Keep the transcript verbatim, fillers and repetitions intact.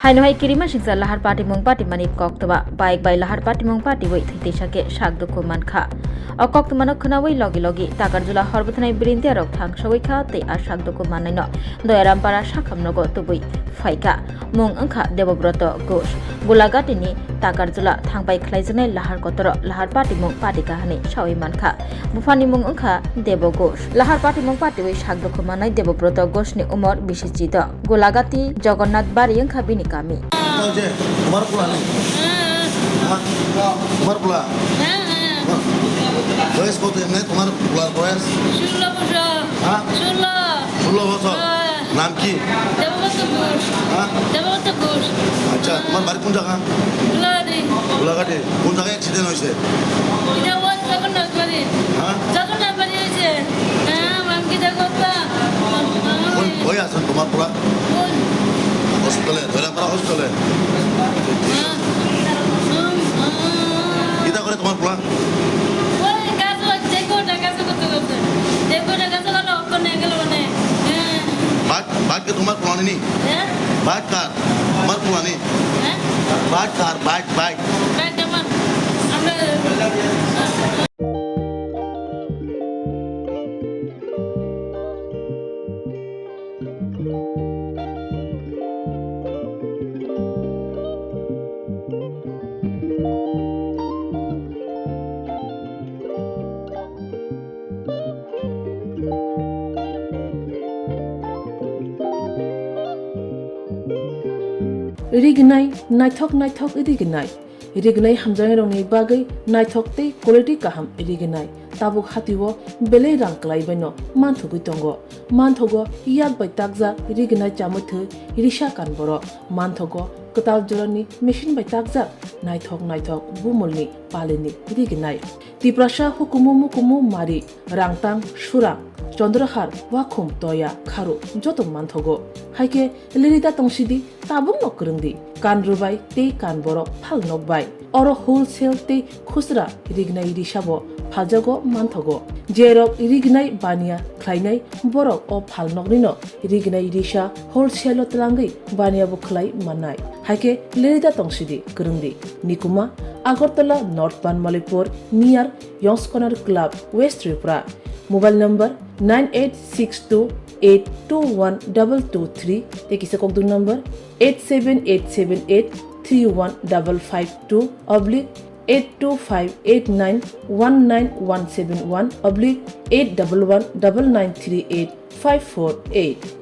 Haino hai kirima singsa lahar patimung patimani koktwma, bike bai lahar patimung patiwi thwi teisa khe sak dukhu mankha. O koktwmano khwnawi logi logi Takarjula horbwthanai birindia rok thang sogwi kha tei a sak dukhu mannaino Doyarampara sakham nogo tubui phaikha. Mung wngkha Debobroto Ghosh. Gulagatini Takarjula thangpai khlaijaknai lahar kotoro lahar patimung patikha hwnwi sawi mankha. Buphani mung wngkha Debo Ghosh. Lahar patimung patiwi sak dukhu manai Debobroto Ghoshni umor bisi chidong. Gulagati Jagannath Bari wngkha bini kami. ওই যে, তোমার পোলা নেই? হ্যাঁ। হ্যাঁ? তোমার পোলা? হ্যাঁ, হ্যাঁ। বয়স কত এমনি তোমার পোলার বয়স? ষোলো বছর। হ্যাঁ? ষোলো। ষোলো বছর? হ্যাঁ। নাম কি? দেবব্রত ঘোষ। হ্যাঁ? দেবব্রত ঘোষ। আচ্ছা, তোমার বাড়ি কোন জায়গা? গোলাঘাটি। গোলাঘাটি। কোন জায়গায় অ্যাক্সিডেন্ট হয়েছে? এটা ওই জগন্নাথ বাড়ি। হ্যাঁ? জগন্নাথ বাড়ি হয়েছে। হ্যাঁ, আমি কি দেখো তো? ওই, ওই আছেন তোমার পোলা? ওই। হসপিটালে, ধরে আমরা হসপিটালে। হ্যাঁ। হুম, হুম। কিতা করে তোমার পোলা? ওই কাজ হচ্ছে, কোটা কাজ করতে করতে। যে কোটা কাজ করলে অক্ষর নিয়ে গেল মানে। হ্যাঁ। বাঘ, বাঘ কি তোমার পোলা নেই? হ্যাঁ? বাঘ কার? তোমার পোলা নেই? হ্যাঁ? বাঘ কার? বাঘ, বাঘ। বাঘ আমার। আমরা Rignai, naithok naithok rignai. Rignai hamjaknairokni bagwi naithok tei quality kaham rignai. Tabuk hatio belai rang kwlaibaino manthogwi tongo. Manthogo yak bai takjak rignai chamwi thwi risa kan borok. Manthogo kwtal jorani machine bai takjak naithok naithok bumulni palini rignai. Tiprasa hukumu mukumu mari, rangtang, surang, chondrahar, wakhum, toya, kharu joto manthogo. Haikhe lirida tongsidi, tabukno kwrwngdi, kan rwbai tei kan borok phal nokbai. Oro wholesale tei khusra rignai risabo phaljago manthogo. Jerok rignai baniya khlainai borok o phalnoknino rignai risa wholesale-o twlangwi baniya bo khlai mannai. Haikhe lirida tongsidi kwrwngdi. Nikuma, Agartala North Banmalipur, near Yongskonar Club, West Tripura. Mobile number nine eight six two eight two one double two three tei kisa kokduk number eight seven eight seven eight three one double five two oblique eight two five eight nine one nine one seven one oblique eight double one double nine three eight five four eight.